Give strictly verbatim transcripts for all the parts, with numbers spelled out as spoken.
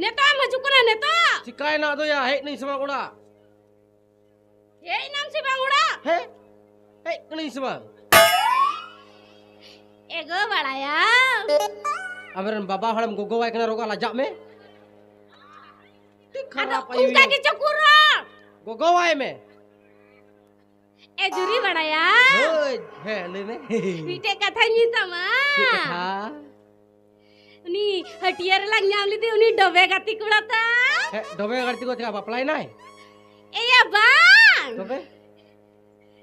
ᱱᱤᱛᱚᱜ ᱮᱢ ᱦᱤᱡᱩᱜ ᱠᱟᱱᱟ ᱱᱤᱛᱚᱜ? ᱪᱤᱠᱟᱭᱮᱱᱟ ᱟᱫᱚᱭᱟ? ᱦᱮᱡ ᱱᱟᱹᱧ ᱥᱮ ᱵᱟᱝ ᱚᱲᱟᱜ? ᱦᱮᱡ ᱮᱱᱟᱢ ᱥᱮ ᱵᱟᱝ ᱚᱲᱟᱜ? ᱦᱮᱸ? ᱦᱮᱡ ᱠᱟᱹᱱᱟᱹᱧ ᱥᱮ ᱵᱟᱝ? ᱮᱜᱳ ᱵᱟᱲᱟᱭᱟᱢ᱾ ᱟᱢᱨᱮᱱ ᱵᱟᱵᱟ ᱦᱚᱲᱮᱢ ᱜᱚᱜᱚᱣᱟᱭ ᱠᱟᱱᱟ, ᱨᱚᱜᱟ, ᱞᱟᱡᱟᱜ ᱢᱮ᱾ ᱟᱹᱰᱤ ᱟᱫᱚ ᱠᱷᱟᱨᱟᱯ ᱚᱱᱠᱟ ᱟᱭᱩ᱾ ᱜᱮ ᱪᱚᱠᱩᱨ ᱨᱚᱲ᱾ ᱜᱚᱜᱚᱣᱟᱭ ᱢᱮ᱾ ᱮ ᱡᱩᱨᱤ ᱵᱟᱲᱟᱭᱟ᱾ ᱦᱳᱭ, ᱦᱮᱸ, ᱞᱟᱹᱭ ᱢᱮ᱾ ᱢᱤᱫᱴᱮᱡ ᱠᱟᱛᱷᱟᱧ ᱢᱮᱛᱟᱢᱟ᱾ ᱪᱮᱫ ᱠᱟᱛᱷᱟ? ᱩᱱᱤ ᱦᱟᱹᱴᱤᱭᱟᱹ ᱨᱮᱞᱟᱝ ᱧᱟᱢ ᱞᱮᱫᱮ, ᱩᱱᱤ ᱰᱚᱵᱮ ᱜᱟᱛᱮ ᱠᱚᱲᱟ ᱛᱟ᱾ ᱦᱮᱸ, ᱰᱚᱵᱮ ᱜᱟᱛᱮ ᱠᱚᱲᱟ ᱪᱮᱠᱟ ᱵᱟᱯᱞᱟᱭᱮᱱᱟᱭ? ᱮᱭᱟ ᱵᱟᱝ᱾ ᱛᱚᱵᱮ?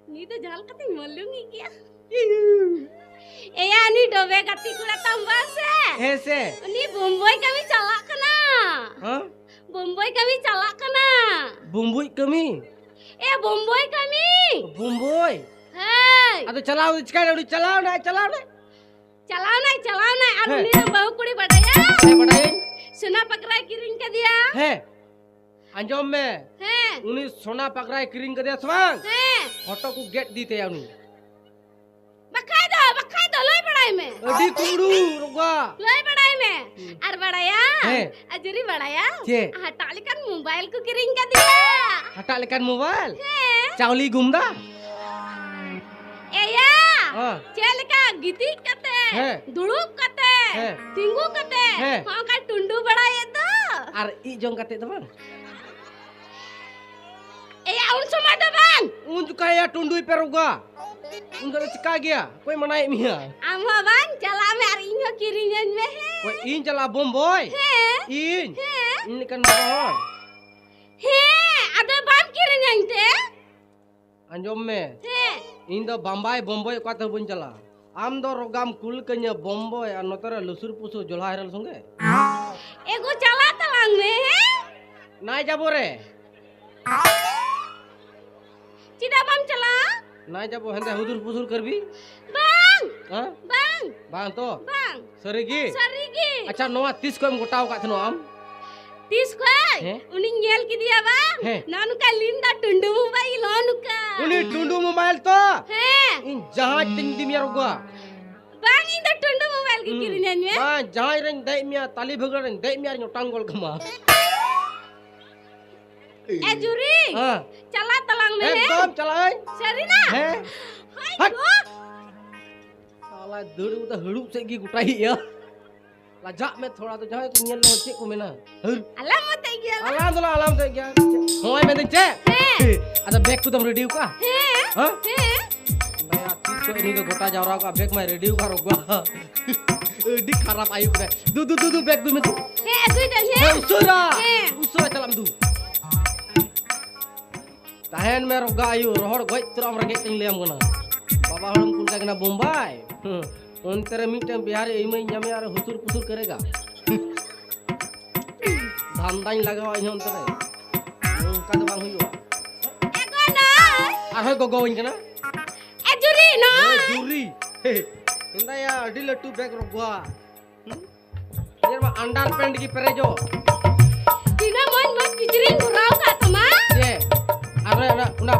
ᱩᱱᱤ ᱫᱚ ᱡᱟᱦᱟᱸ ᱞᱮᱠᱟᱛᱮᱧ ᱢᱟᱞᱩᱢᱤ ᱜᱮᱭᱟ᱾ ᱮᱭᱟ, ᱩᱱᱤ ᱰᱚᱵᱮ ᱜᱟᱛᱮ ᱠᱚᱲᱟ ᱛᱟᱢ ᱵᱟᱝ ᱥᱮ? ᱦᱮᱸ ᱥᱮ᱾ ᱩᱱᱤ ᱵᱳᱢᱵᱳᱭ ᱠᱟᱹᱢᱤ ᱪᱟᱞᱟᱜ ᱠᱟᱱᱟ᱾ ᱦᱮᱸ? ᱵᱳᱢᱵᱳᱭ ᱠᱟᱹᱢᱤ ᱪᱟᱞᱟᱜ ᱠᱟᱱᱟ᱾ ᱵᱳᱢᱵᱳᱭ ᱠᱟᱹᱢᱤ? ᱮ, ᱵᱳᱢᱵᱳᱭ ᱠᱟᱹᱢᱤ᱾ ᱵᱳᱢᱵᱳᱭ? ᱦᱮᱸ᱾ ᱟᱫᱚ ᱪᱟᱞᱟᱣ ᱫᱚ ᱪᱤᱠᱟᱭᱱᱟ? ᱩᱱᱤ ᱪᱟᱞᱟᱣᱱᱟᱭ, ᱪᱟᱞᱟᱣᱱᱟᱭ᱾ ᱪᱟᱞᱟᱣᱱᱟᱭ, ᱪᱟᱞᱟᱣᱱᱟᱭ, ᱟᱨ ᱦᱮᱸ᱾ ᱩᱱᱤ ᱨᱮᱱ ᱵᱟᱹᱦᱩ ᱠᱩᱲᱤ ᱵᱟᱰᱟᱭᱟ? ᱦᱮᱸ, ᱵᱟᱰᱟᱭᱟᱹᱧ᱾ ᱥᱚᱱᱟ ᱯᱟᱜᱽᱨᱟᱭ ᱠᱤᱨᱤᱧ ᱠᱟᱫᱮᱭᱟ᱾ ᱦᱮᱸ, ᱟᱸᱡᱚᱢ ᱢᱮ᱾ ᱦᱮᱸ᱾ ᱩᱱᱤ ᱥᱚᱱᱟ ᱯᱟᱜᱽᱨᱟᱭ ᱠᱤᱨᱤᱧ ᱠᱟᱫᱮᱭᱟ ᱥᱮ ᱵᱟᱝ? ᱦᱮᱸ᱾ ᱦᱚᱴᱚᱜ ᱠᱚ ᱜᱮᱫ ᱤᱫᱤ ᱛᱟᱭᱟ ᱩᱱᱤ᱾ ᱵᱟᱠᱷᱟᱡ ᱫᱚ, ᱵᱟᱠᱷᱟᱡ ᱫᱚ ᱞᱟᱹᱭ ᱵᱟᱲᱟᱭ ᱢᱮ᱾ ᱟᱹᱰᱤ ᱠᱩᱢᱲᱩ ᱨᱚᱜᱟ᱾ ᱞᱟᱹᱭ ᱵᱟᱲᱟᱭ ᱢᱮ᱾ ᱦᱩᱸ᱾ ᱟᱨ ᱵᱟᱲᱟᱭᱟ? ᱦᱮᱸ᱾ ᱟᱨ ᱡᱩᱨᱤ ᱵᱟᱲᱟᱭᱟ? ᱪᱮᱫ? ᱦᱟᱴᱟᱜ ᱞᱮᱠᱟᱱ ᱢᱳᱵᱟᱭᱤᱞ ᱠᱚ ᱠᱤᱨᱤᱧ ᱠᱟᱫᱮᱭᱟ᱾ ᱦᱟᱴᱟᱜ ᱞᱮᱠᱟᱱ ᱢᱳᱵᱟᱭᱤᱞ? ᱦᱮᱸ᱾ ᱪᱟᱣᱞᱤ ᱜᱩᱢᱫᱟ? ᱮᱭᱟ! ᱦᱮᱸ᱾ ᱪᱮᱫ ᱞᱮᱠᱟ ᱜᱤᱛᱤᱡ ᱠᱟᱛᱮ, ᱦᱮᱸ᱾ ᱫᱩᱲᱩᱵ ᱠᱟᱛᱮ, ᱦᱮᱸ᱾ ᱛᱤᱸᱜᱩ ᱠᱟᱛᱮ, ᱦᱮᱸ᱾ ᱦᱚᱸᱜᱼᱚ ᱱᱚᱝᱠᱟ ᱴᱩᱱᱰᱩ ᱵᱟᱲᱟᱭᱮᱫ ᱫᱚ? ᱟᱨ ᱤᱡ ᱡᱚᱝ ᱠᱟᱛᱮ ᱫᱚ ᱵᱟᱝ? ᱮᱭᱟ, ᱩᱱ ᱥᱚᱢᱚᱭ ᱫᱚ ᱵᱟᱝ᱾ ᱩᱱ ᱡᱚᱠᱷᱟᱡ ᱭᱟ ᱴᱩᱱᱰᱩᱭ ᱯᱮ ᱨᱚᱜᱟ᱾ ᱩᱱ ᱡᱚᱠᱷᱟᱡ ᱫᱚ ᱪᱤᱠᱟ ᱜᱮᱭᱟ? ᱚᱠᱚᱭ ᱢᱟᱱᱟᱭᱮᱫ ᱢᱮᱭᱟ? ᱟᱢ ᱦᱚᱸ ᱵᱟᱝ, ᱪᱟᱞᱟᱜ ᱢᱮ ᱟᱨ ᱤᱧ ᱦᱚᱸ ᱠᱤᱨᱤᱧᱟᱹᱧ ᱢᱮ, ᱦᱮᱸ? ᱚᱠᱚᱭ, ᱤᱧ ᱪᱟᱞᱟᱜᱼᱟ ᱵᱳᱢᱵᱳᱭ? ᱦᱮᱸ᱾ ᱤᱧ? ᱦᱮᱸ᱾ ᱤᱧ ᱞᱮᱠᱟᱱ ᱵᱟᱵᱟ ᱦᱚᱲ? ᱦᱮᱸ, ᱟᱫᱚ ᱵᱟᱢ ᱠᱤᱨᱤᱧᱟᱹᱧ ᱛᱮ? ᱟᱸᱡᱚᱢ ᱢᱮ᱾ ᱦᱮᱸ᱾ ᱤᱧ ᱫᱚ ᱵᱟᱢᱵᱟᱭ ᱵᱳᱢᱵᱳᱭ ᱚᱠᱟ ᱛᱮᱦᱚᱸ ᱵᱟᱹᱧ ᱪᱟᱞᱟᱜᱼᱟ᱾ ᱟᱢ ᱫᱚ ᱨᱚᱜᱟᱢ ᱠᱩᱞ ᱠᱟᱹᱧᱟᱹ ᱵᱳᱢᱵᱳᱭ ᱟᱨ ᱱᱚᱛᱮ ᱨᱮ ᱞᱩᱥᱩᱨ ᱯᱩᱥᱩᱨ ᱡᱚᱞᱦᱟ ᱦᱮᱨᱮᱞ ᱥᱚᱸᱜᱮ᱾ ᱮᱜᱳ ᱪᱟᱞᱟᱜ ᱛᱟᱞᱟᱝ ᱢᱮ, ᱦᱮᱸ? ᱱᱟᱭ ᱡᱟᱵᱚ ᱨᱮ᱾ ᱪᱮᱫᱟᱜ ᱵᱟᱢ ᱪᱟᱞᱟᱜᱼᱟ? ᱱᱟᱭ ᱡᱟᱵᱚ ᱦᱮᱸᱫᱮ ᱦᱩᱫᱩᱨ ᱯᱩᱥᱩᱨ ᱠᱟᱹᱨᱵᱤ᱾ ᱵᱟᱝ᱾ ᱦᱮᱸ? ᱵᱟᱝ᱾ ᱵᱟᱝ ᱛᱚ? ᱵᱟᱝ᱾ ᱥᱟᱹᱨᱤ ᱜᱮ? ᱥᱟᱹᱨᱤ ᱜᱮ᱾ ᱟᱪᱪᱷᱟ, ᱱᱚᱣᱟ ᱛᱤᱥ ᱠᱷᱚᱱ ᱮᱢ ᱜᱚᱴᱟᱣ ᱟᱠᱟᱫ ᱛᱟᱦᱮᱱᱟ ᱟᱢ? ᱛᱤᱥ ᱠᱷᱚᱱ? ᱦᱮᱸ? ᱩᱱᱤᱧ ᱧᱮᱞ ᱠᱮᱫᱮᱭᱟ ᱵᱟᱝ? ᱦᱮᱸ᱾ ᱱᱚᱜᱼᱚ ᱱᱚᱝᱠᱟ ᱞᱤᱱ ᱫᱟ ᱴᱩᱱᱰᱩ ᱢᱳᱵᱟᱭᱤᱞ, ᱱᱚᱜᱼᱚ ᱱᱚᱝᱠᱟ᱾ ᱩᱱᱤ ᱴᱩᱱᱰᱩ ᱢᱳᱵᱟᱭᱤᱞ ᱛᱚ? ᱦᱮᱸ᱾ ᱤᱧ ᱡᱟᱦᱟᱸ ᱛᱤᱧ ᱤᱫᱤ ᱢᱮᱭᱟ ᱨᱚᱜᱟ᱾ ᱵᱟᱝ ᱤᱧ ᱫᱚ ᱴᱩᱰᱩ ᱢᱳᱵᱟᱭᱤᱞ ᱜᱮ ᱦᱩᱸ᱾ ᱠᱤᱨᱤᱧᱟᱹᱧ ᱢᱮ᱾ ᱵᱟᱝ, ᱡᱟᱦᱟᱸᱭ ᱨᱮᱧ ᱫᱮᱡ ᱢᱮᱭᱟ, ᱛᱟᱞᱤ ᱵᱷᱟᱹᱜᱟᱹᱲ ᱨᱮᱧ ᱫᱮᱡ ᱢᱮᱭᱟ, ᱟᱨᱤᱧ ᱚᱴᱟᱝ ᱜᱚᱞ ᱠᱟᱢᱟ᱾ ᱮ ᱡᱩᱨᱤ, ᱦᱮᱸ᱾ ᱪᱟᱞᱟᱜ ᱛᱟᱞᱟᱝ ᱢᱮ, ᱦᱮᱸ? ᱮᱠᱫᱚᱢ ᱪᱟᱞᱟᱜ ᱟᱹᱧ᱾ ᱥᱟᱹᱨᱤᱱᱟ? ᱦᱮᱸ᱾ ᱦᱳᱭ ᱦᱟᱴ᱾ ᱜᱚ᱾ ᱥᱟᱞᱟ ᱫᱟᱹᱲ ᱠᱟᱛᱮ ᱦᱟᱹᱲᱩᱵ ᱥᱮᱫ ᱜᱮ ᱜᱚᱴᱟᱭᱮᱫᱼᱟ᱾ ᱞᱟᱡᱟᱜ ᱢᱮ ᱛᱷᱚᱲᱟ ᱫᱚ, ᱡᱟᱦᱟᱸᱭ ᱠᱚ ᱧᱮᱞ ᱞᱮᱢᱟ ᱪᱮᱫ ᱠᱚ ᱢᱮᱱᱟ? ᱦᱟᱹᱨ᱾ ᱟᱞᱟᱝ ᱢᱟ ᱛᱮ ᱜᱮᱭᱟ ᱞᱟᱝ᱾ ᱟᱞᱟᱝ ᱫᱚᱞᱟᱝ ᱟᱞᱟᱝ ᱛᱮ ᱜᱮᱭᱟ᱾ ᱦᱚᱸᱜᱼᱚᱭ ᱢᱮᱱᱫᱟᱹᱧ ᱪᱮᱫ? ᱦᱮᱸ᱾ ᱟᱫᱚ ᱵᱮᱜᱽ ᱠᱚᱫᱚᱢ ᱨᱮᱰᱤ ᱟᱠᱟᱫᱼᱟ? ᱦᱮᱸ᱾ ᱦᱮᱸ? ᱦᱮᱸ᱾ ᱫᱟᱭᱟ, ᱛᱤᱥ ᱠᱷᱚᱱ ᱤᱧ ᱫᱚ ᱜᱚᱴᱟ ᱡᱟᱣᱨᱟ ᱟᱠᱟᱫᱼᱟ, ᱵᱮᱜᱽ ᱢᱟᱭ ᱨᱮᱰᱤ ᱟᱠᱟᱫ ᱨᱚᱜᱟ᱾ ᱟᱹᱰᱤ ᱠᱷᱟᱨᱟᱯ ᱟᱭᱩ ᱠᱟᱱᱟᱭ᱾ ᱫᱩ, ᱫᱩ, ᱫᱩ, ᱫᱩ, ᱵᱮᱜᱽ ᱫᱩ ᱢᱮ ᱫᱩ᱾ ᱦᱮᱸ, ᱟᱹᱜᱩᱭ ᱫᱟᱹᱧ, ᱦᱮᱸ᱾ ᱦᱮᱸ, ᱩᱥᱟᱹᱨᱟ᱾ ᱦᱮᱸ᱾ ᱩᱥᱟᱹᱨᱟ ᱪᱟᱞᱟᱜ ᱢᱮ ᱫᱩ᱾ ᱛᱟᱦᱮᱱ ᱢᱮ ᱨᱚᱜᱟ ᱟᱭᱩ, ᱨᱚᱦᱚᱲ ᱜᱚᱡ ᱩᱛᱟᱹᱨᱚᱜ ᱟᱢ ᱨᱮᱸᱜᱮᱡ ᱛᱮᱧ ᱞᱟᱹᱭᱟᱢ ᱠᱟᱱᱟ᱾ ᱵᱟᱵᱟ ᱦᱚᱲᱮᱢ ᱠᱩᱞ ᱠᱟᱭ ᱠᱟᱱᱟ ᱵᱳᱢᱵᱟᱭ᱾ ᱦᱩᱸ᱾ ᱚᱱᱛᱮ ᱨᱮ ᱢᱤᱫᱴᱮᱱ ᱵᱤᱦᱟᱨᱤ ᱟᱹᱭᱢᱟᱹᱭ ᱧᱟᱢᱮᱭᱟ ᱟᱨ ᱦᱩᱥᱩᱨ ᱯᱩᱥᱩᱨ ᱠᱟᱨᱮᱜᱟ᱾ ᱫᱷᱟᱱᱫᱟᱧ ᱞᱟᱜᱟᱣᱟ ᱤᱧ ᱦᱚᱸ ᱚᱱᱛᱮ ᱨᱮ᱾ ᱱᱚᱝᱠᱟ ᱫᱚ ᱵᱟᱝ ᱦᱩᱭᱩᱜᱼᱟ᱾ ᱮ ᱜᱚ ᱱᱚᱭ᱾ ᱟᱨᱦᱚᱸᱭ ᱜᱚᱜᱚᱣᱟᱹᱧ ᱠᱟᱱᱟ᱾ ᱮ ᱡᱩᱨᱤ ᱱᱚᱭ᱾ ᱦᱳᱭ, ᱡᱩᱨᱤ᱾ ᱦᱮᱸᱫᱟᱭᱟ, ᱟᱹᱰᱤ ᱞᱟᱹᱴᱩ ᱵᱮᱜᱽ ᱨᱚᱜᱟ᱾ ᱦᱩᱸ? ᱱᱤᱭᱟᱹ ᱢᱟ underpant ᱜᱮ ᱯᱮᱨᱮᱡᱚᱜ᱾ ᱛᱤᱱᱟᱹᱜ ᱢᱚᱡᱽ ᱢᱚᱡᱽ ᱠᱤᱪᱨᱤᱡ ᱤᱧ ᱵᱷᱚᱨᱟᱣ ᱟᱠᱟᱫ ᱛᱟᱢᱟ᱾ ᱪᱮᱫ? ᱟᱨ ᱚᱱᱟ, ᱚᱱᱟ, ᱚᱱᱟ,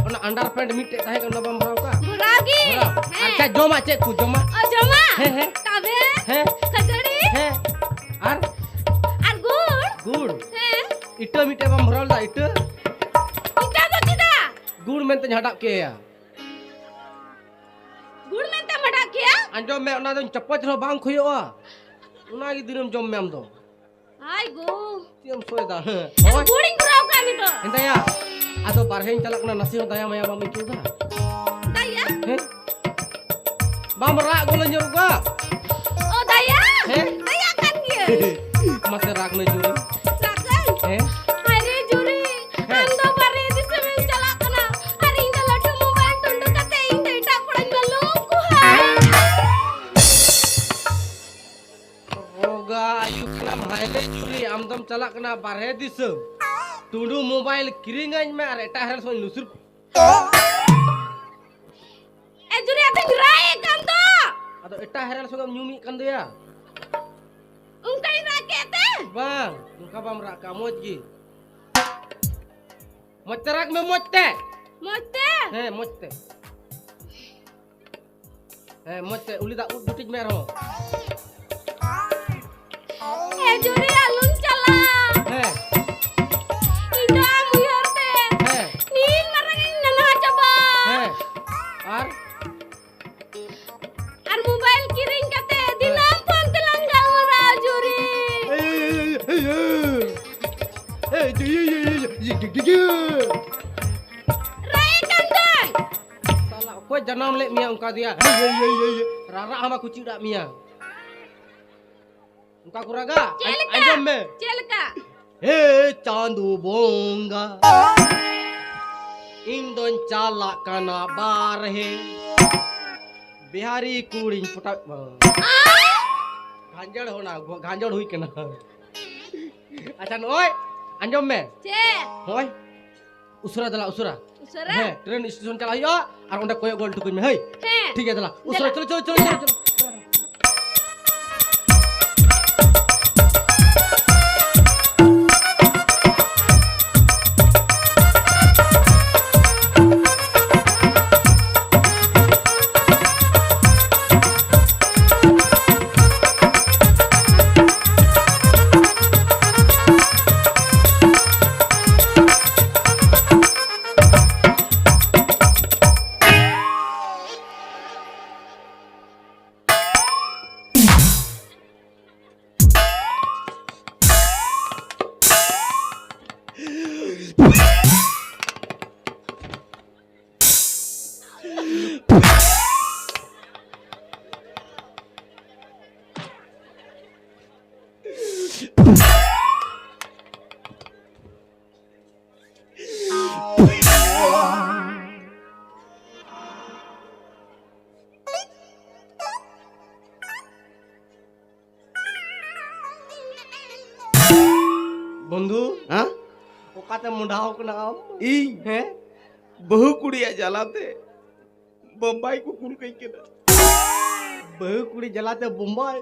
ᱚᱱᱟ underpant ᱢᱤᱫᱴᱮᱡ ᱛᱟᱦᱮᱸ ᱠᱟᱱᱟ, ᱚᱱᱟ ᱵᱟᱢ ᱵᱷᱚᱨᱟᱣ ᱟᱠᱟᱫ? ᱵᱷᱚᱨᱟᱣ ᱜᱮ᱾ ᱵᱷᱚᱨᱟᱣ? ᱦᱮᱸ᱾ ᱟᱪᱪᱷᱟ, ᱡᱚᱢᱟᱜ ᱪᱮᱫ ᱠᱚ ᱡᱚᱢᱟᱜ? ᱚ, ᱡᱚᱢᱟᱜ? ᱦᱮᱸ, ᱦᱮᱸ᱾ ᱛᱟᱵᱮᱱ? ᱦᱮᱸ᱾ ᱠᱷᱟᱹᱡᱟᱹᱲᱤ? ᱦᱮᱸ᱾ ᱟᱨ? ᱟᱨ ᱜᱩᱲ? ᱜᱩᱲ? ᱦᱮᱸ᱾ ᱤᱴᱟᱹ ᱢᱤᱫᱴᱮᱡ ᱵᱟᱢ ᱵᱷᱚᱨᱟᱣ ᱞᱮᱫᱟ, ᱤᱴᱟᱹ? ᱤᱴᱟᱹ ᱫᱚ ᱪᱮᱫᱟᱜ? ᱜᱩᱲ ᱢᱮᱱᱛᱮᱧ ᱦᱟᱰᱟᱜ ᱠᱮᱭᱟ᱾ ᱜᱩᱲ ᱢᱮᱱᱛᱮᱢ ᱦᱟᱰᱟᱜ ᱠᱮᱭᱟ? ᱟᱸᱡᱚᱢ ᱢᱮ, ᱚᱱᱟ ᱫᱚᱧ ᱪᱟᱯᱚᱪ ᱨᱮᱦᱚᱸ ᱵᱟᱝ ᱠᱷᱚᱭᱚᱜᱼᱟ᱾ ᱚᱱᱟ ᱜᱮ ᱫᱤᱱᱟᱹᱢ ᱡᱚᱢ ᱢᱮ ᱟᱢ ᱫᱚ᱾ ᱦᱟᱭ ᱜᱳ᱾ ᱪᱮᱫ ᱮᱢ ᱥᱚᱭ ᱫᱟ? ᱦᱮᱸ᱾ ᱟᱫᱚ ᱦᱳᱭ᱾ ᱜᱩᱲᱤᱧ ᱵᱷᱚᱨᱟᱣ ᱠᱟᱜ ᱱᱤᱛᱚᱜ᱾ ᱦᱮᱸᱫᱟᱭᱟ, ᱟᱫᱚ ᱵᱟᱨᱦᱮᱧ ᱪᱟᱞᱟᱜ ᱠᱟᱱᱟ, ᱱᱟᱥᱮ ᱦᱚᱸ ᱫᱟᱭᱟ ᱢᱟᱭᱟ ᱵᱟᱢ ᱟᱹᱭᱠᱟᱹᱣ ᱫᱟ? ᱫᱟᱭᱟ? ᱦᱮᱸ? ᱵᱟᱢ ᱨᱟᱜ ᱜᱚᱞᱮ ᱧᱚᱜ ᱠᱚᱣᱟ? ᱚ, ᱫᱟᱭᱟ? ᱦᱮᱸ? ᱫᱟᱭᱟ ᱠᱟᱱ ᱜᱤᱭᱟᱹᱧ᱾ ᱢᱟᱥᱮ ᱨᱟᱜᱽ ᱢᱮ ᱡᱩᱨᱤ᱾ ᱨᱟᱜᱟᱹᱧ? ᱦᱮᱸ? ᱟᱨᱮ ᱡᱩᱨᱤ, ᱦᱮᱸ᱾ ᱟᱢ ᱫᱚ ᱵᱟᱨᱦᱮ ᱫᱤᱥᱚᱢᱮᱢ ᱪᱟᱞᱟᱜ ᱠᱟᱱᱟ, ᱟᱨ ᱤᱧ ᱫᱚ ᱞᱟᱹᱴᱩ ᱢᱳᱵᱟᱭᱤᱞ ᱴᱩᱸᱰᱩ ᱠᱟᱛᱮ ᱤᱧ ᱫᱚ ᱮᱴᱟᱜ ᱠᱚᱲᱟᱧ ᱢᱟᱞᱩᱢ ᱠᱚᱣᱟ᱾ ᱨᱚᱜᱟ ᱟᱭᱩ ᱠᱟᱱᱟᱢ, ᱦᱟᱭ ᱨᱮ ᱪᱩᱨᱤ, ᱟᱢ ᱫᱚᱢ ᱪᱟᱞᱟᱜ ᱠᱟᱱᱟ ᱵᱟᱨᱦᱮ ᱫᱤᱥᱚᱢ᱾ ᱴᱩᱰᱩ ᱢᱳᱵᱟᱭᱤᱞ ᱠᱤᱨᱤᱧᱟᱹᱧ ᱢᱮ ᱟᱨ ᱮᱴᱟᱜ ᱦᱚᱲ ᱥᱚᱸᱜᱮ ᱞᱩᱥᱩᱨ᱾ ᱮ ᱡᱩᱨᱤ, ᱟᱫᱚᱧ ᱨᱟᱜ ᱮᱫ ᱠᱟᱱ ᱫᱚ᱾ ᱟᱫᱚ ᱮᱴᱟᱜ ᱦᱮᱨᱮᱞ ᱥᱚᱸᱜᱮᱢ ᱧᱩᱢᱤᱫ ᱠᱟᱱ ᱫᱚᱭᱟ᱾ ᱚᱱᱠᱟᱧ ᱨᱟᱜ ᱠᱮᱫ ᱛᱮ? ᱵᱟᱝ, ᱚᱱᱠᱟ ᱵᱟᱢ ᱨᱟᱜ ᱠᱟᱜᱼᱟ, ᱢᱚᱡᱽ ᱜᱮ᱾ ᱢᱚᱡᱽ ᱛᱮ ᱨᱟᱜᱽ ᱢᱮ, ᱢᱚᱡᱽ ᱛᱮ᱾ ᱢᱚᱡᱽ ᱛᱮ? ᱦᱮᱸ, ᱢᱚᱡᱽ ᱛᱮ᱾ ᱦᱮᱸ, ᱢᱚᱡᱽ ᱛᱮ ᱩᱞᱤ ᱫᱟᱜ ᱩᱫ ᱵᱩᱴᱤᱡ ᱢᱮ ᱟᱨᱦᱚᱸ᱾ ᱮ ᱡᱩᱨᱤ, ᱟᱞᱚᱢ ᱪᱟᱞᱟᱜ᱾ ᱦᱮᱸ᱾ ᱤᱧ ᱫᱚ ᱟᱢ ᱩᱭᱦᱟᱹᱨ ᱛᱮ ᱦᱮᱸ᱾ ᱱᱤᱱ ᱢᱟᱨᱟᱝ ᱤᱧ ᱱᱟᱱᱦᱟ ᱪᱟᱵᱟ᱾ ᱦᱮᱸ᱾ ᱟᱨ? ᱟᱨ ᱢᱳᱵᱟᱭᱤᱞ ᱠᱤᱨᱤᱧ ᱠᱟᱛᱮ ᱫᱤᱱᱟᱹᱢ ᱯᱷᱳᱱ ᱛᱮᱞᱟᱝ ᱜᱟᱞᱢᱟᱨᱟᱣ, ᱡᱩᱨᱤ᱾ ᱮᱭ, ᱮᱭ, ᱮᱭ, ᱮᱭ, ᱮᱭ᱾ ᱮᱭ, zoo, zoo, zoo, zoo, zoo, zoo, zoo, zoo. ᱨᱟᱜ ᱮ ᱠᱟᱱ ᱫᱚᱭ᱾ ᱥᱟᱞᱟ, ᱚᱠᱚᱭ ᱡᱟᱱᱟᱢ ᱞᱮᱫ ᱢᱮᱭᱟ ᱚᱱᱠᱟ ᱫᱮᱭᱟ? ᱮᱭ, ᱮᱭ, ᱮᱭ, ᱮᱭ, ᱨᱟᱨᱟᱜ ᱦᱟᱢᱟ ᱠᱚ ᱪᱤᱲᱟᱜ ᱢᱮᱭᱟ᱾ ᱚᱱᱠᱟ ᱠᱚ ᱨᱟᱜᱟ? ᱪᱮᱫ ᱞᱮᱠᱟ? ᱟᱸᱡᱚᱢ ᱢᱮ᱾ ᱪᱮᱫ ᱞᱮᱠᱟ? ᱦᱮ ᱪᱟᱸᱫᱚ ᱵᱚᱸᱜᱟ, ᱤᱧ ᱫᱚᱧ ᱪᱟᱞᱟᱜ ᱠᱟᱱᱟ ᱵᱟᱨᱦᱮ, ᱵᱤᱦᱟᱨᱤ ᱠᱩᱲᱤᱧ ᱯᱚᱴᱟᱣ᱾ ᱜᱷᱟᱸᱡᱚᱲ ᱦᱚᱸ ᱱᱟ, ᱜᱷᱟᱸᱡᱚᱲ ᱦᱩᱭ ᱠᱟᱱᱟ᱾ ᱟᱪᱪᱷᱟ, ᱱᱚᱜᱼᱚᱭ ᱟᱸᱡᱚᱢ ᱢᱮ᱾ ᱪᱮᱫ? ᱱᱚᱜᱼᱚᱭ ᱩᱥᱟᱹᱨᱟ ᱫᱮᱞᱟ, ᱩᱥᱟᱹᱨᱟ᱾ ᱩᱥᱟᱹᱨᱟ? ᱦᱮᱸ, ᱴᱨᱮᱱ ᱥᱴᱮᱥᱚᱱ ᱪᱟᱞᱟᱜ ᱦᱩᱭᱩᱜᱼᱟ ᱟᱨ ᱚᱸᱰᱮ ᱠᱚᱭᱚᱜ ᱜᱚᱫ ᱦᱚᱴᱚ ᱠᱟᱹᱧ ᱢᱮ, ᱦᱳᱭ? ᱦᱮᱸ᱾ ᱴᱷᱤᱠ ᱜᱮᱭᱟ, ᱫᱮᱞᱟ᱾ ᱩᱥᱟᱹᱨᱟ, ᱫᱮᱞᱟ᱾ ᱪᱚᱞᱚ, ᱪᱚᱞᱚ, ᱪᱚᱞᱚ, ᱫᱮᱞᱟ᱾ ᱪᱚᱞᱚ, ᱪᱚᱞᱚ᱾ ᱵᱚᱱᱫᱷᱩ, ᱦᱮᱸ? ᱚᱠᱟᱛᱮ ᱢᱚᱰᱟᱣ ᱠᱟᱱᱟ ᱟᱢ? ᱤᱧ? ᱦᱮᱸ? ᱵᱟᱹᱦᱩ ᱠᱩᱲᱤᱭᱟᱜ ᱡᱟᱞᱟᱛᱮ ᱵᱚᱢᱵᱟᱭ ᱠᱚ ᱠᱩᱞ ᱠᱟᱹᱧ ᱠᱟᱱᱟ᱾ ᱵᱟᱹᱦᱩ ᱠᱩᱲᱤ ᱡᱟᱞᱟᱛᱮ ᱵᱚᱢᱵᱟᱭ?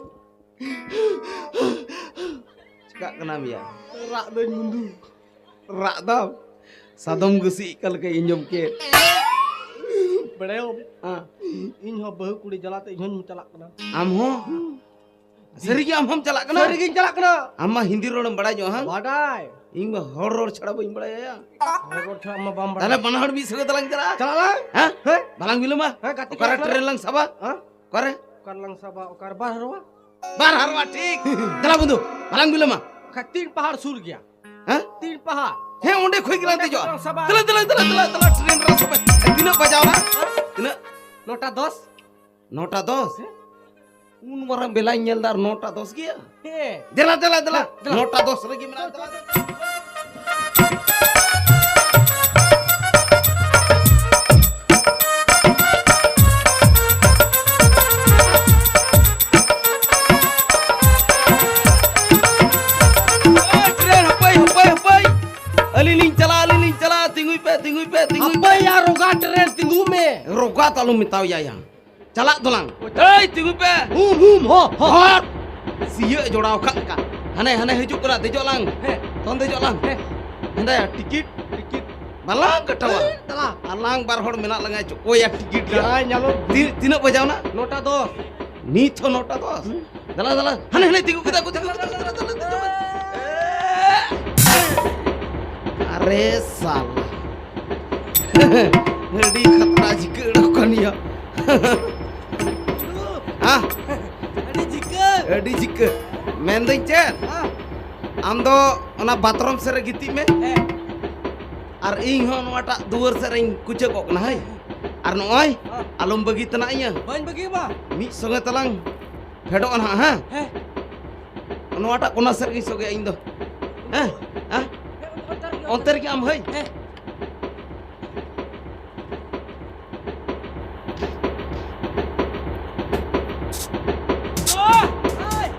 ᱪᱤᱠᱟᱜ ᱠᱟᱱᱟᱢ ᱭᱟ? ᱨᱟᱜ ᱫᱟᱹᱧ ᱵᱚᱱᱫᱷᱩ᱾ ᱨᱟᱜ ᱫᱟᱢ? ᱥᱟᱫᱚᱢ ᱜᱟᱹᱥᱤ ᱚᱠᱟ ᱞᱮᱠᱟᱧ ᱟᱸᱡᱚᱢ ᱠᱮᱫ᱾ ᱵᱟᱲᱟᱭᱟᱢ? ᱦᱮᱸ᱾ ᱤᱧ ᱦᱚᱸ ᱵᱟᱹᱦᱩ ᱠᱩᱲᱤ ᱡᱟᱞᱟᱛᱮ ᱤᱧ ᱦᱚᱸᱧ ᱪᱟᱞᱟᱜ ᱠᱟᱱᱟ᱾ ᱟᱢ ᱦᱚᱸ? ᱥᱟᱹᱨᱤ ᱜᱮ ᱟᱢ ᱦᱚᱸᱢ ᱪᱟᱞᱟᱜ ᱠᱟᱱᱟ? ᱥᱟᱹᱨᱤ ᱜᱤᱧ ᱪᱟᱞᱟᱜ ᱠᱟᱱᱟ᱾ ᱟᱢ ᱢᱟ ᱦᱤᱱᱫᱤ ᱨᱚᱲᱮᱢ ᱵᱟᱲᱟᱭ ᱧᱚᱜ, ᱦᱟᱝ? ᱵᱟᱰᱟᱭ᱾ ᱤᱧ ᱢᱟ ᱦᱚᱲ ᱨᱚᱲ ᱪᱷᱟᱲᱟ ᱵᱟᱹᱧ ᱵᱟᱲᱟᱭᱟ ᱭᱟ᱾ ᱦᱚᱲ ᱨᱚᱲ ᱪᱷᱟᱲᱟ ᱢᱟ ᱵᱟᱢ ᱵᱟᱲᱟᱭᱟ᱾ ᱛᱟᱦᱞᱮ ᱵᱟᱱᱟ ᱦᱚᱲ ᱢᱤᱫ ᱥᱟᱶᱛᱮ ᱫᱮᱞᱟᱝ ᱪᱟᱞᱟᱜᱼᱟ᱾ ᱪᱟᱞᱟᱜ ᱟᱞᱟᱝ᱾ ᱦᱮᱸ? ᱦᱮᱸ? ᱵᱟᱞᱟᱝ ᱵᱤᱞᱚᱢᱟ? ᱦᱮᱸ, ᱜᱟᱛᱮ ᱚᱠᱟᱨᱮ ᱠᱚᱲᱟ ᱴᱨᱮᱱ ᱞᱟᱝ ᱥᱟᱵᱟ? ᱦᱮᱸ? ᱚᱠᱟᱨᱮ? ᱚᱠᱟ ᱨᱮᱞᱟᱝ ᱥᱟᱵᱟ? ᱚᱠᱟᱨᱮ? ᱵᱟᱨ ᱦᱟᱨᱣᱟ? ᱵᱟᱨ ᱦᱟᱨᱣᱟ, ᱴᱷᱤᱠ᱾ ᱫᱮᱞᱟ ᱵᱚᱱᱫᱷᱩ, ᱵᱟᱞᱟᱝ ᱵᱤᱞᱚᱢᱟ᱾ ᱵᱟᱠᱷᱟᱡ ᱛᱤᱱ ᱯᱟᱦᱟᱲ ᱥᱩᱨ ᱜᱮᱭᱟ᱾ ᱦᱮᱸ? ᱛᱤᱱ ᱯᱟᱦᱟᱲ᱾ ᱦᱮᱸ, ᱚᱸᱰᱮ ᱠᱷᱚᱡ ᱜᱮᱞᱟᱝ ᱚᱸᱰᱮ ᱫᱮᱡᱚᱜᱼᱟ᱾ ᱠᱷᱚᱡ ᱞᱟᱝ ᱥᱟᱵᱟ᱾ ᱫᱮᱞᱟ, ᱫᱮᱞᱟ, ᱫᱮᱞᱟ, ᱫᱮᱞᱟ, ᱫᱮᱞᱟ, ᱴᱨᱮᱱ ᱨᱮ ᱥᱟᱵᱟ᱾ ᱛᱤᱱᱟᱹᱜ ᱵᱟᱡᱟᱣ ᱮᱱᱟ? ᱦᱮᱸ? ᱛᱤᱱᱟᱹᱜ? ᱱᱚᱴᱟ ᱫᱚᱥ᱾ ᱱᱚᱴᱟ ᱫᱚᱥ? ᱦᱮᱸ? ᱩᱱ ᱢᱟᱨᱟᱝ ᱵᱮᱞᱟᱧ ᱧᱮᱞ ᱫᱟ ᱟᱨ ᱱᱚᱴᱟ ᱫᱚᱥ ᱜᱮᱭᱟ? ᱦᱮᱸ᱾ ᱫᱮᱞᱟ, ᱫᱮᱞᱟ, ᱫᱮᱞᱟ᱾ ᱦᱮᱸ, ᱫᱮᱞᱟ᱾ ᱱᱚᱴᱟ ᱫᱚᱥ ᱨᱮᱜᱮ ᱢᱮᱱᱟᱜᱼᱟ, ᱫᱮᱞᱟ᱾ ᱳᱭ, ᱴᱨᱮᱱ, ᱦᱟᱯᱟᱹᱭ, ᱦᱟᱯᱟᱹᱭ, ᱦᱟᱯᱟᱹᱭ᱾ ᱟᱹᱞᱤᱧ ᱞᱤᱧ ᱪᱟᱞᱟᱜᱼᱟ, ᱟᱹᱞᱤᱧ ᱞᱤᱧ ᱪᱟᱞᱟᱜᱼᱟ᱾ ᱛᱤᱸᱜᱩᱭ ᱯᱮ, ᱛᱤᱸᱜᱩᱭ ᱯᱮ, ᱛᱤᱸᱜᱩᱭ ᱯᱮ᱾ ᱦᱟᱯᱟᱹᱭ ᱭᱟ, ᱨᱚᱜᱟ ᱴᱨᱮᱱ, ᱛᱤᱸᱜᱩ ᱢᱮ᱾ ᱨᱚᱜᱟ ᱫᱚ ᱟᱞᱚᱢ ᱢᱮᱛᱟᱣᱟᱭᱟ ᱭᱟ᱾ ᱪᱟᱞᱟᱜ ᱫᱚᱞᱟᱝ᱾ ᱮᱭ, ᱛᱤᱸᱜᱩ ᱯᱮ᱾ ᱦᱩᱢ, ᱦᱩᱢ, ᱦᱚ, ᱦᱚ᱾ ᱦᱚᱴ! ᱥᱤᱭᱟᱹᱜ ᱡᱚᱲᱟᱣ ᱠᱟᱜ ᱞᱮᱠᱟ᱾ ᱦᱟᱱᱮ, ᱦᱟᱱᱮ ᱦᱤᱡᱩᱜ ᱠᱟᱱᱟ, ᱫᱮᱡᱚᱜ ᱞᱟᱝ᱾ ᱦᱮᱸ᱾ ᱛᱚᱱ ᱫᱮᱡᱚᱜ ᱞᱟᱝ᱾ ᱦᱮᱸ᱾ ᱦᱮᱸᱫᱟᱭᱟ, ᱴᱤᱠᱤᱴ? ᱴᱤᱠᱤᱴ᱾ ᱵᱟᱞᱟᱝ ᱠᱟᱴᱟᱣᱟ᱾ ᱦᱮᱸ, ᱫᱮᱞᱟ᱾ ᱟᱞᱟᱝ ᱵᱟᱨ ᱦᱚᱲ ᱢᱮᱱᱟᱜ ᱞᱟᱝᱟ, ᱪᱚᱠᱚᱭᱟ ᱴᱤᱠᱤᱴ ᱜᱮ᱾ ᱡᱟᱦᱟᱸᱭ ᱧᱟᱢᱚᱜ᱾ ᱛᱤ-, ᱛᱤᱱᱟᱹᱜ ᱵᱟᱡᱟᱣᱱᱟ? ᱱᱚᱴᱟ ᱫᱚᱥ᱾ ᱱᱤᱛ ᱦᱚᱸ ᱱᱚᱴᱟ ᱫᱚᱥ? ᱦᱩᱸ᱾ ᱫᱮᱞᱟ, ᱫᱮᱞᱟ᱾ ᱦᱟᱱᱮ, ᱦᱟᱱᱮ ᱛᱤᱸᱜᱩ ᱠᱮᱫᱟ ᱠᱚ, ᱛᱤᱸᱜᱩ ᱠᱮᱫᱟ ᱠᱚ, ᱫᱮᱞᱟ, ᱫᱮᱞᱟ, ᱫᱮᱞᱟ, ᱫᱮᱞᱟ᱾ ᱟᱨᱮ ᱥᱟᱞᱟ᱾ ᱟᱹᱰᱤ ᱠᱷᱟᱛᱨᱟ ᱡᱷᱤᱠᱟᱹ ᱚᱰᱚᱠ ᱠᱟᱱ ᱜᱮᱭᱟ᱾ ᱦᱟ? ᱟᱹᱰᱤ ᱡᱷᱤᱠᱟᱹ᱾ ᱟᱹᱰᱤ ᱡᱷᱤᱠᱟᱹ᱾ ᱢᱮᱱᱫᱟᱹᱧ ᱪᱮᱫ? ᱦᱟ? ᱟᱢ ᱫᱚ ᱚᱱᱟ ᱵᱟᱛᱷᱨᱩᱢ ᱥᱮᱫ ᱨᱮ ᱜᱤᱛᱤᱡ ᱢᱮ᱾ ᱦᱮᱸ᱾ ᱟᱨ ᱤᱧ ᱦᱚᱸ ᱱᱚᱣᱟᱴᱟᱜ ᱫᱩᱣᱟᱹᱨ ᱥᱮᱫ ᱨᱤᱧ ᱠᱩᱪᱟᱹ ᱠᱚᱜ ᱠᱟᱱᱟ, ᱦᱳᱭ᱾ ᱟᱨ ᱱᱚᱜᱼᱚᱭ, ᱦᱮᱸ᱾ ᱟᱞᱚᱢ ᱵᱟᱹᱜᱤ ᱛᱮᱱᱟᱜ ᱤᱧᱟᱹ᱾ ᱵᱟᱹᱧ ᱵᱟᱹᱜᱤ ᱟᱢᱟ᱾ ᱢᱤᱫ ᱥᱚᱸᱜᱮ ᱛᱮᱞᱟᱝ ᱯᱷᱮᱰᱚᱜᱼᱟ ᱱᱟᱦᱟᱜ, ᱦᱮᱸ? ᱦᱮᱸ᱾ ᱱᱚᱣᱟᱴᱟᱜ ᱠᱚᱱᱟ ᱥᱮᱫ ᱨᱮᱜᱤᱧ ᱥᱚᱸᱜᱮᱜᱼᱟ ᱤᱧ ᱫᱚ᱾ ᱦᱮᱸ? ᱦᱮᱸ? ᱦᱮᱸ, ᱚᱱᱛᱮ ᱨᱮᱜᱮ, ᱚᱱᱛᱮ ᱨᱮᱜᱮ ᱟᱢ, ᱦᱳᱭ᱾ ᱦᱮᱸ᱾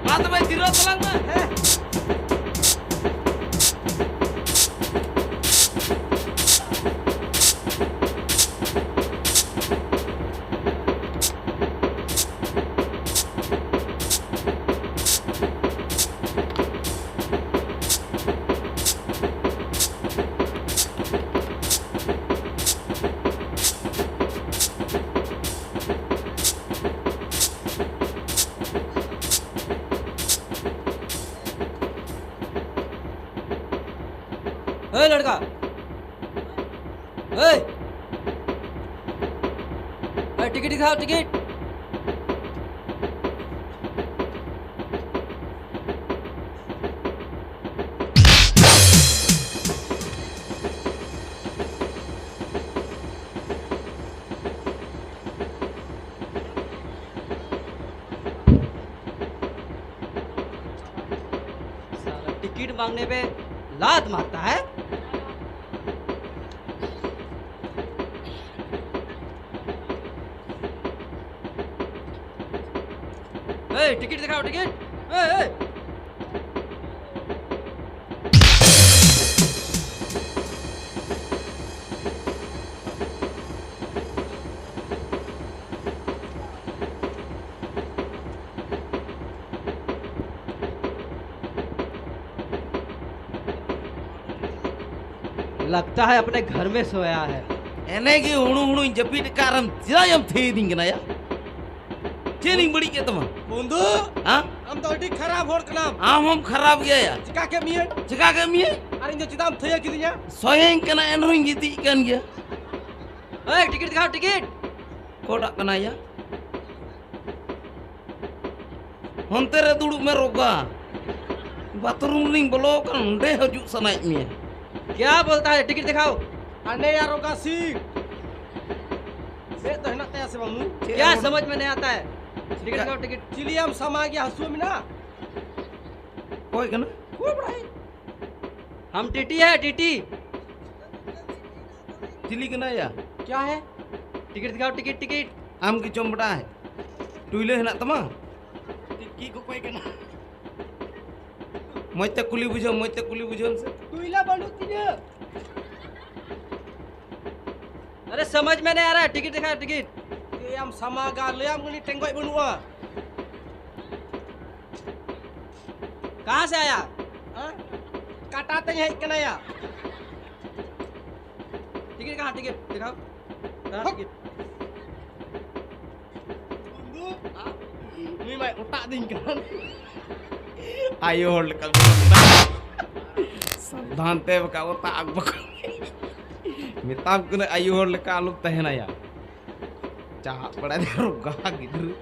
ᱢᱟ ᱛᱚᱵᱮ ᱡᱤᱨᱟᱹᱣ ᱛᱟᱞᱟᱝ ᱢᱮ᱾ ᱦᱮᱸ᱾ ए लड़का, ए, ए, टिकट दिखाओ, टिकट। साला टिकट मांगने पे लात मारता है। ए, टिकट दिखाओ, टिकट। ए, ए। लगता है अपने घर में सोया है। ᱮᱱᱮ ᱜᱮ ᱦᱩᱲᱩ ᱦᱩᱲᱩᱧ ᱡᱟᱹᱯᱤᱫ ᱟᱠᱟᱫ ᱨᱮᱢ ᱪᱮᱫᱟᱜ ᱮᱢ ᱛᱷᱤᱨ ᱤᱫᱤᱧ ᱠᱟᱱᱟ ᱭᱟ? ᱪᱮᱫ ᱤᱧ ᱵᱟᱹᱲᱤᱡ ᱠᱮᱫ ᱛᱟᱢᱟ? ᱵᱚᱱᱫᱷᱩ, ᱦᱮᱸ? ᱟᱢ ᱫᱚ ᱟᱹᱰᱤ ᱠᱷᱟᱨᱟᱯ ᱦᱚᱲ ᱠᱟᱱᱟᱢ᱾ ᱟᱢ ᱦᱚᱸᱢ ᱠᱷᱟᱨᱟᱯ ᱜᱮᱭᱟ ᱭᱟ᱾ ᱪᱤᱠᱟ ᱠᱮᱫ ᱢᱤᱭᱟᱹᱧ? ᱪᱤᱠᱟ ᱠᱮᱫ ᱢᱤᱭᱟᱹᱧ? ᱟᱨ ᱤᱧ ᱫᱚ ᱪᱮᱫᱟᱜ ᱮᱢ ᱛᱷᱤᱭᱟᱹ ᱠᱤᱫᱤᱧᱟ? ᱥᱚᱭᱮᱧ ᱠᱟᱱᱟ, ᱮᱱ ᱨᱮᱦᱚᱸᱧ ᱜᱤᱛᱤᱡ ᱠᱟᱱ ᱜᱮᱭᱟ᱾ ᱮᱭ, ᱴᱤᱠᱤᱴ ᱫᱮᱠᱷᱟᱣ, ᱴᱤᱠᱤᱴ᱾ ᱚᱠᱚᱭᱴᱟᱜ ᱠᱟᱱᱟᱭ ᱭᱟ? ᱦᱚᱱᱛᱮ ᱨᱮ ᱫᱩᱲᱩᱵ ᱢᱮ ᱨᱚᱜᱟ᱾ ᱵᱟᱛᱷᱨᱩᱢ ᱨᱤᱧ ᱵᱚᱞᱚ ᱟᱠᱟᱱ, ᱱᱚᱸᱰᱮ ᱦᱤᱡᱩᱜ ᱥᱟᱱᱟᱭᱮᱫ ᱢᱮᱭᱟ᱾ क्या बोलता है? टिकट दिखाओ। ᱟᱨ ᱱᱮᱭᱟ ᱨᱚᱜᱟ ᱥᱤ᱾ ᱢᱮᱫ ᱫᱚ ᱦᱮᱱᱟᱜ ᱛᱟᱭᱟ ᱥᱮ ᱵᱟᱝ ᱱᱩᱭ? ᱪᱮᱫ ᱮ ᱨᱚᱲ? क्या समझ में नहीं आता है? ᱴᱤᱠᱤᱴ ᱫᱮᱠᱷᱟᱣ, ᱴᱤᱠᱤᱴ᱾ ᱪᱤᱞᱤᱭᱟᱢ ᱥᱟᱢᱟ ᱜᱮᱭᱟ, ᱦᱟᱹᱥᱩ ᱢᱮᱱᱟᱜᱼᱟ? ᱚᱠᱚᱭ ᱠᱟᱱᱟ? ᱚᱠᱚᱭ ᱵᱟᱲᱟᱭ? हम टीटी है, टीटी। ᱪᱤᱞᱤ ᱠᱟᱱᱟᱭᱟ? क्या है? ᱴᱤᱠᱤᱴ ᱫᱮᱠᱷᱟᱣ, ᱴᱤᱠᱤᱴ, ᱴᱤᱠᱤᱴ᱾ ᱟᱢ ᱠᱤ ᱪᱚᱢ ᱵᱟᱰᱟᱭ? ᱴᱩᱭᱞᱟᱹ ᱦᱮᱱᱟᱜ ᱛᱟᱢᱟ? ᱴᱤᱠᱤ ᱠᱚ ᱚᱠᱚᱭ ᱠᱟᱱᱟ? ᱢᱚᱡᱽ ᱛᱮ ᱠᱩᱞᱤ ᱵᱩᱡᱷᱟᱹᱣ, ᱢᱚᱡᱽ ᱛᱮ ᱠᱩᱞᱤ ᱵᱩᱡᱷᱟᱹᱣ ᱢᱮᱥᱮ᱾ ᱴᱩᱭᱞᱟᱹ ᱵᱟᱹᱱᱩᱜ ᱛᱤᱧᱟᱹ᱾ अरे समझ में नहीं आ रहा है, टिकट दिखा, टिकट। ᱪᱮᱫ ᱮᱢ ᱥᱟᱢᱟᱜᱟ? ᱞᱟᱹᱭᱟᱢ ᱠᱟᱹᱱᱟᱹᱧ ᱴᱮᱸᱜᱚᱡ ᱵᱟᱹᱱᱩᱜᱼᱟ᱾ कहाँ से आया? ᱦᱮᱸ? ᱠᱟᱴᱟ ᱛᱮᱧ ᱦᱮᱡ ᱠᱟᱱᱟ ᱭᱟ᱾ टिकट कहाँ, टिकट दिखाओ। कहाँ ᱦᱚᱠ। टिकट? ᱵᱚᱱᱫᱷᱩ, ᱱᱩᱭ ᱢᱟᱭ ᱚᱴᱟᱜ ᱫᱤᱧ ᱠᱟᱱ᱾ ᱟᱭᱳ ᱦᱚᱲ ᱞᱮᱠᱟ ᱜᱚᱲᱚ ᱠᱮᱫᱟ᱾ ᱥᱟᱵᱫᱷᱟᱱ ᱛᱮ, ᱵᱟᱠᱷᱟᱡ ᱚᱛᱟ ᱟᱠ ᱵᱟᱠᱚ᱾ ᱢᱮᱛᱟᱢ ᱠᱟᱹᱱᱟᱹᱧ, ᱟᱭᱳ ᱦᱚᱲ ᱞᱮᱠᱟ ᱟᱞᱚᱢ ᱛᱟᱦᱮᱱᱟ ᱭᱟ᱾ ᱪᱟᱦᱟᱜ ᱵᱟᱲᱟᱭ ᱫᱟ ᱨᱚᱜᱟ ᱜᱤᱫᱽᱨᱟᱹ᱾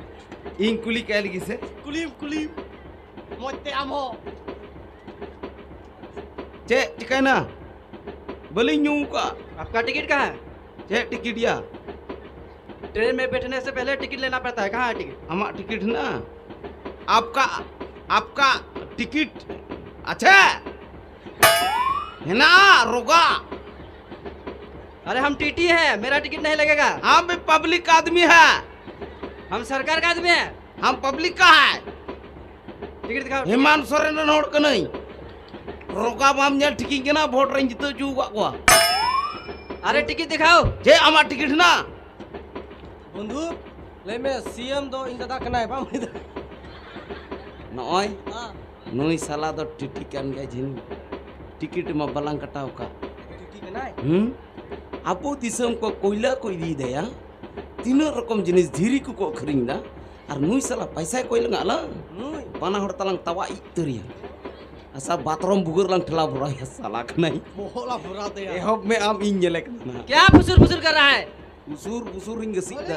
ᱤᱧ ᱠᱩᱞᱤ ᱠᱟᱭ ᱞᱮᱜᱮ ᱥᱮ᱾ ᱠᱩᱞᱤᱢ, ᱠᱩᱞᱤᱢ᱾ ᱢᱚᱡᱽ ᱛᱮ ᱟᱢ ᱦᱚᱸ᱾ ᱪᱮᱫ ᱪᱤᱠᱟᱹᱭᱱᱟ? ᱵᱟᱹᱞᱤᱧ ᱧᱩ ᱠᱟᱜᱼᱟ᱾ आपका टिकट कहाँ है? ᱪᱮᱫ ᱴᱤᱠᱤᱴ ᱭᱟ? ट्रेन में बैठने से पहले टिकट लेना पड़ता है। कहाँ है टिकट? ᱟᱢᱟᱜ ᱴᱤᱠᱤᱴ ᱦᱮᱱᱟᱜᱼᱟ? आपका, आपका टिकट? ᱟᱪᱪᱷᱟ, ᱦᱮᱱᱟᱜᱼᱟ, ᱨᱚᱜᱟ᱾ अरे, हम टीटी हैं, मेरा टिकट नहीं लगेगा। हम भी पब्लिक आदमी है। हम सरकार का आदमी है। हम पब्लिक का है। टिकट दिखाओ। ᱦᱮᱢᱟᱱᱛ ᱥᱚᱨᱮᱱ ᱨᱮᱱ ᱦᱚᱲ ᱠᱟᱹᱱᱟᱹᱧ᱾ ᱨᱚᱜᱟ ᱵᱟᱢ ᱧᱮᱞ ᱴᱷᱤᱠᱤᱧ ᱠᱟᱱᱟ, ᱵᱷᱳᱴ ᱨᱮᱧ ᱡᱤᱛᱟᱹᱣ ᱦᱚᱪᱚ ᱟᱠᱟᱫ ᱠᱚᱣᱟ᱾ अरे, टिकट दिखाओ। ᱪᱮᱫ ᱟᱢᱟᱜ ᱴᱤᱠᱤᱴ ᱦᱮᱱᱟᱜᱼᱟ? ᱵᱚᱱᱫᱷᱩ, ᱞᱟᱹᱭ ᱢᱮ, ᱥᱤ ᱮᱢ ᱫᱚ ᱤᱧ ᱫᱟᱫᱟ ᱠᱟᱱᱟᱭ, ᱵᱟᱢ ᱞᱟᱹᱭ ᱫᱟ? ᱱᱚᱜᱼᱚᱭ, ᱦᱮᱸ᱾ ᱱᱩᱭ ᱥᱟᱞᱟ ᱫᱚ ᱴᱤᱴᱤ ᱠᱟᱱ ᱜᱮᱭᱟ, ᱡᱷᱤᱱ ᱴᱤᱠᱤᱴ ᱢᱟ ᱵᱟᱞᱟᱝ ᱠᱟᱴᱟᱣ ᱠᱟᱜ᱾ ᱴᱤᱴᱤ ᱠᱟᱱᱟᱭ? ᱦᱩᱸ? ᱟᱵᱚ ᱫᱤᱥᱚᱢ ᱠᱚ ᱠᱚᱭᱞᱟ ᱠᱚ ᱤᱫᱤᱭᱮᱫᱟ ᱭᱟ, ᱛᱤᱱᱟᱹᱜ ᱨᱚᱠᱚᱢ ᱡᱤᱱᱤᱥ, ᱫᱷᱤᱨᱤ ᱠᱚᱠᱚ ᱟᱹᱠᱷᱨᱤᱧ ᱮᱫᱟ, ᱟᱨ ᱱᱩᱭ ᱥᱟᱞᱟ ᱯᱟᱭᱥᱟᱭ ᱠᱚᱭ ᱞᱟᱝ ᱟᱞᱟᱝ᱾ ᱱᱩᱭ? ᱵᱟᱱᱟ ᱦᱚᱲ ᱛᱟᱞᱟᱝ ᱛᱟᱣᱟ ᱤᱡ ᱩᱛᱟᱹᱨᱤᱭᱟ᱾ ᱟᱪᱪᱷᱟ, ᱵᱟᱛᱨᱚᱢ ᱵᱷᱩᱜᱟᱹᱜ ᱨᱮᱞᱟᱝ ᱴᱷᱮᱞᱟᱣ ᱵᱷᱚᱨᱟᱣ ᱭᱟ, ᱥᱟᱞᱟ ᱠᱟᱱᱟᱭ᱾ ᱵᱚᱦᱚᱜ ᱞᱟᱝ ᱵᱷᱚᱨᱟᱣ ᱛᱟᱭᱟ᱾ ᱮᱦᱚᱵ ᱢᱮ ᱟᱢ, ᱤᱧ ᱧᱮᱞᱮ ᱠᱟᱱᱟ ᱱᱟᱦᱟᱜ᱾ क्या फुसुर फुसुर कर रहा है? ᱩᱥᱩᱨ ᱵᱩᱥᱩᱨ ᱤᱧ ᱜᱟᱹᱥᱤᱡ ᱫᱟ᱾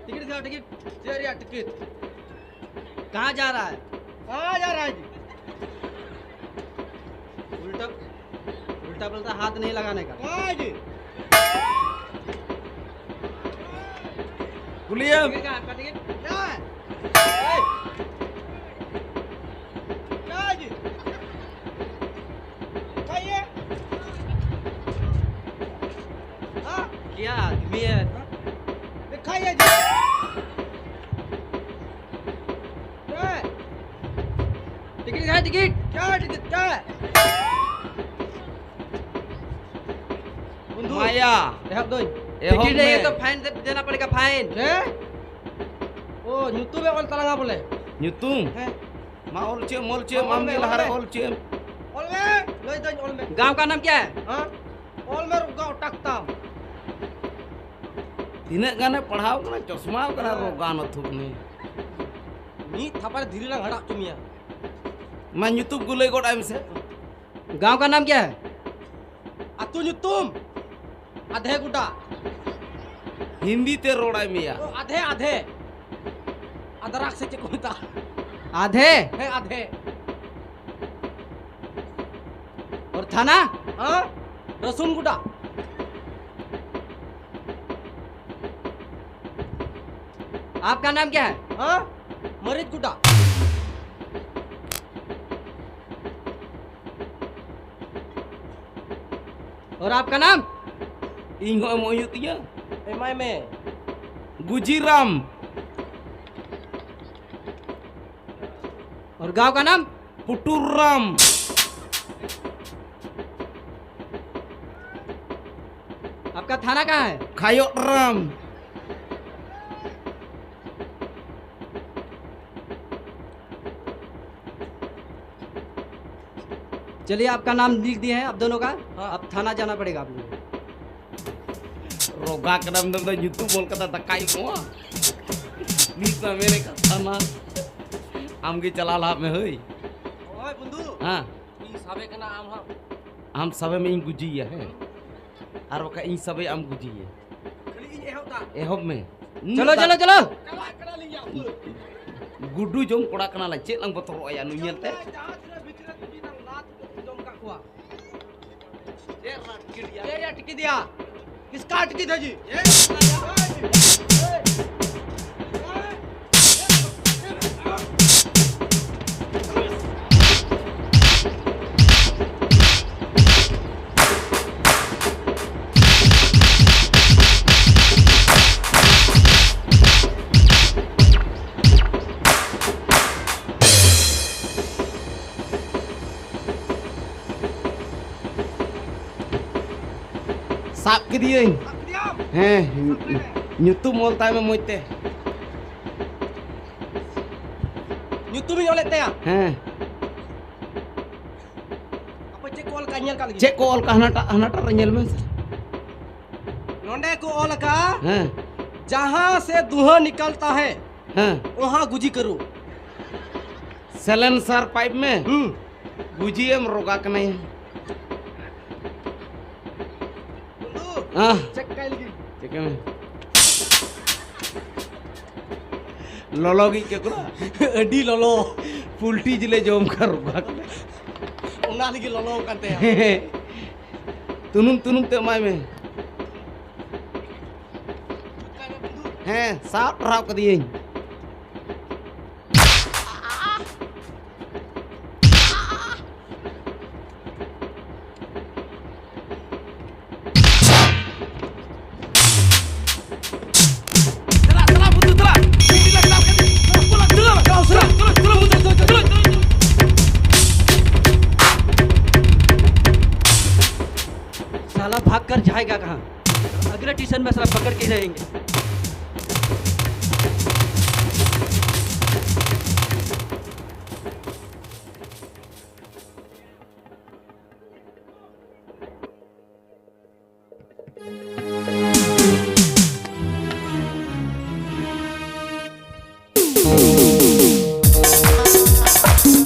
ᱴᱤᱠᱤᱴ ᱫᱮᱠᱷᱟᱣ, ᱴᱤᱠᱤᱴ᱾ ᱪᱮᱫ ᱨᱮᱭᱟᱜ ᱴᱤᱠᱤᱴ? कहाँ जा रहा है? कहाँ जा रहा है जी? उल्टा, उल्टा पलटा हाथ नहीं लगाने का। कहाँ है जी? ᱠᱩᱞᱤᱭᱮᱢ᱾ ᱴᱤᱠᱤᱴ ᱠᱟᱱᱟ, ᱴᱤᱠᱤᱴ। क्या है? क्या है जी? दिखाइए। हाँ? क्या आदमी है? दिखाइए जी। क्या है? टिकट दिखाइए, टिकट। क्या है टिकट? क्या है? ᱵᱚᱱᱫᱷᱩ, ᱢᱟᱭᱟ᱾ ᱮᱦᱚᱵ ᱫᱟᱹᱧ᱾ ᱮᱦᱚᱵ ᱴᱤᱠᱤᱴ ᱢᱮ᱾ ᱨᱮ ᱛᱚ ᱯᱷᱟᱭᱤᱱ ᱫᱮ-, ᱫᱮᱱᱟ ᱯᱟᱲᱮᱜᱟ, ᱯᱷᱟᱭᱤᱱ᱾ ᱪᱮᱫ? ᱚ, ᱧᱩᱛᱩᱢᱮ ᱚᱞ ᱛᱟᱞᱟᱝᱟ ᱵᱚᱞᱮ᱾ ᱧᱩᱛᱩᱢ? ᱦᱮᱸ᱾ ᱢᱟ ᱚᱞ ᱪᱮᱫ ᱮᱢ, ᱚᱞ ᱪᱮᱫ ᱮᱢ, ᱚᱞ ᱟᱢ ᱢᱮ, ᱜᱮ ᱚᱞ ᱞᱟᱦᱟᱨᱮ ᱢᱮ᱾ ᱚᱞ ᱪᱮᱫ ᱮᱢ᱾ ᱚᱞ ᱢᱮ, ᱞᱟᱹᱭ ᱫᱟᱹᱧ ᱚᱞ ᱢᱮ᱾ गांव का नाम क्या है? ᱦᱮᱸ? ᱚᱞ ᱢᱮ, ᱨᱩᱜᱟ ᱚᱴᱟᱠ ᱛᱟᱢ᱾ ᱛᱤᱱᱟᱹᱜ ᱜᱟᱱᱮ ᱯᱟᱲᱦᱟᱣ ᱠᱟᱱᱟ, ᱪᱚᱥᱢᱟᱣ ᱠᱟᱱᱟ, ᱦᱮᱸ᱾ ᱨᱚᱜᱟ ᱱᱚᱛᱷᱩ ᱠᱟᱱᱟᱭ᱾ ᱢᱤᱫ ᱛᱷᱟᱯᱟ ᱨᱮ ᱫᱷᱤᱨᱤ ᱞᱟᱝ ᱦᱟᱲᱟᱜ ᱦᱚᱪᱚ ᱢᱮᱭᱟ᱾ ᱢᱟ ᱧᱩᱛᱩᱢ ᱠᱚ ᱞᱟᱹᱭ ᱜᱚᱫ ᱟᱭ ᱢᱮᱥᱮ᱾ गांव का नाम क्या है? ᱟᱹᱛᱩ ᱧᱩᱛᱩᱢ ᱟᱫᱷᱮ ᱜᱩᱰᱟ᱾ ᱦᱤᱱᱫᱤ ᱛᱮ ᱨᱚᱲᱟᱭ ᱢᱮᱭᱟ᱾ ᱚ, ᱟᱫᱷᱮ, ᱟᱫᱷᱮ᱾ ᱟᱫᱨᱟᱠ ᱥᱮ ᱪᱮᱫ ᱠᱚ ᱢᱮᱛᱟᱜᱼᱟ? आधे। ᱦᱮᱸ, ᱟᱫᱷᱮ᱾ और थाना? ᱦᱮᱸ, ᱨᱟᱹᱥᱩᱱ ᱜᱩᱰᱟ᱾ आपका नाम क्या है? ᱦᱮᱸ, ᱢᱟᱹᱨᱤᱪ ᱜᱩᱰᱟ᱾ और आपका नाम? ᱤᱧ ᱦᱚᱸ ᱮᱢᱚᱜ ᱦᱩᱭᱩᱜ ᱛᱤᱧᱟ᱾ ᱮᱢᱟᱭ ᱢᱮ᱾ ᱜᱩᱡᱤᱨᱟᱢ᱾ और गांव का नाम? ᱯᱩᱴᱩᱨᱟᱢ᱾ आपका थाना कहाँ है? ᱠᱷᱟᱭᱚᱜ ᱨᱟᱢ᱾ चलिए, आपका नाम लिख दिए हैं आप दोनों का। हाँ। अब थाना जाना पड़ेगा आप लोगों को। ᱨᱚᱜᱟ ᱠᱟᱱᱟᱢ ᱫᱚ ᱧᱩᱛᱩᱢ ᱚᱞ ᱠᱟᱛᱮ ᱫᱟᱠᱟᱭ ᱮᱢᱚᱜᱼᱟ᱾ ᱱᱤᱛ ᱢᱟ ᱢᱮᱱᱮ ᱠᱟᱱ ᱛᱟᱦᱮᱱᱟ᱾ ᱟᱢᱜᱮ ᱪᱟᱞᱟᱣ ᱞᱟᱦᱟᱜ ᱢᱮ ᱦᱳᱭ᱾ ᱳᱭ ᱵᱚᱱᱫᱷᱩ᱾ ᱦᱮᱸ᱾ ᱤᱧ ᱥᱟᱵᱮ ᱠᱟᱱᱟ, ᱟᱢ ᱦᱟᱸᱜ᱾ ᱟᱢ ᱥᱟᱵᱮ ᱢᱮ, ᱤᱧ ᱜᱩᱡᱤᱭᱟ, ᱦᱮᱸ᱾ ᱟᱨ ᱵᱟᱠᱷᱟᱡ ᱤᱧ ᱥᱟᱵᱮ, ᱟᱢ ᱜᱩᱡᱤᱭᱟ᱾ ᱠᱷᱟᱹᱞᱤ ᱤᱧ ᱮᱦᱚᱵ ᱫᱟ᱾ ᱮᱦᱚᱵ ᱢᱮ᱾ ᱪᱚᱞᱚ, ᱪᱚᱞᱚ, ᱪᱚᱞᱚ᱾ ᱪᱟᱞᱟᱜ ᱠᱟᱱᱟᱞᱤᱧ ᱭᱟ, ᱩᱯᱟᱹᱨ᱾ ᱜᱩᱰᱩ ᱡᱚᱢ ᱠᱚᱲᱟ ᱠᱟᱱᱟᱞᱮ, ᱪᱮᱫ ᱞᱟᱝ ᱵᱚᱛᱚᱨᱚᱜᱼᱟ ᱭᱟ ᱱᱩᱭ ᱧᱮᱞᱛᱮ? ᱡᱟᱦᱟᱸ ᱛᱤᱱᱟᱹᱜ ᱵᱷᱤᱛᱨᱤ ᱨᱮ ᱠᱩᱞᱤ ᱱᱟᱝ ᱞᱟᱫ ᱡᱚᱢ ᱠᱟᱜ ᱠᱚᱣᱟ᱾ ᱪᱮᱫ ᱨᱟᱴᱠᱤ ᱫᱤᱭᱟ? ᱪᱮᱫ ᱨᱟᱴᱠᱤ ᱫᱤᱭᱟ? किसका अटकी था जी? ᱥᱟᱵ ᱠᱮᱫᱮᱭᱟᱹᱧ᱾ ᱥᱟᱵ ᱠᱮᱫᱮᱭᱟᱢ? ᱦᱮᱸ, ᱥᱟᱵ ᱠᱮᱫᱮᱭᱟᱢ? ᱧᱩᱛᱩᱢ ᱚᱞ ᱛᱟᱭ ᱢᱮ ᱢᱚᱡᱽ ᱛᱮ᱾ ᱧᱩᱛᱩᱢᱤᱧ ᱚᱞᱮᱫ ᱛᱟᱭᱟ᱾ ᱦᱮᱸ᱾ ᱟᱯᱮ ᱪᱮᱫ ᱠᱚ ᱚᱞ ᱠᱟᱜᱼᱟ, ᱧᱮᱞ ᱠᱟᱜ ᱞᱟᱹᱜᱤᱫ? ᱪᱮᱫ ᱠᱚ ᱚᱞ ᱠᱟᱜᱼᱟ? ᱦᱟᱱᱟᱴᱟᱜ, ᱦᱟᱱᱟᱴᱟᱜ ᱨᱮ ᱧᱮᱞ ᱢᱮ ᱥᱮ᱾ ᱱᱚᱸᱰᱮ ᱠᱚ ᱚᱞ ᱠᱟᱜᱼᱟ, ᱦᱮᱸ᱾ जहाँ से धुआं निकलता है, ᱦᱮᱸ᱾ वहाँ गुजी करो। ᱥᱮᱞᱮᱱᱥᱟᱨ ᱯᱟᱭᱤᱯ ᱢᱮ᱾ ᱦᱩᱸ᱾ ᱵᱩᱡᱷᱤᱭᱮᱢ ᱨᱚᱜᱟ ᱠᱟᱱᱟᱭ᱾ ᱵᱚᱱᱫᱷᱩ, ᱦᱮᱸ᱾ ᱪᱮᱠ ᱠᱟᱭ ᱞᱟᱹᱜᱤᱫ᱾ ᱪᱮᱠ ᱢᱮ᱾ ᱞᱚᱞᱚ ᱜᱮ ᱟᱹᱭᱠᱟᱹᱜ ᱠᱟᱱᱟ᱾ ᱟᱹᱰᱤ ᱞᱚᱞᱚ᱾ ᱯᱩᱞᱴᱤ ᱡᱤᱞᱮ ᱡᱚᱢ ᱠᱷᱟᱱ ᱨᱚᱜᱟ ᱠᱟᱱᱟ᱾ ᱚᱱᱟ ᱞᱟᱹᱜᱤᱫ ᱞᱚᱞᱚ ᱠᱟᱱ ᱛᱟᱭᱟ᱾ ᱛᱩᱱᱩᱢ ᱛᱩᱱᱩᱢ ᱛᱮ ᱮᱢᱟᱭ ᱢᱮ᱾ ᱦᱮᱸ, ᱥᱟᱵ ᱴᱟᱨᱦᱟᱣ ᱠᱟᱫᱤᱭᱟᱹᱧ᱾ साला भाग कर जाएगा कहाँ? अगले टीसन में साला पकड़ के ही रहेंगे।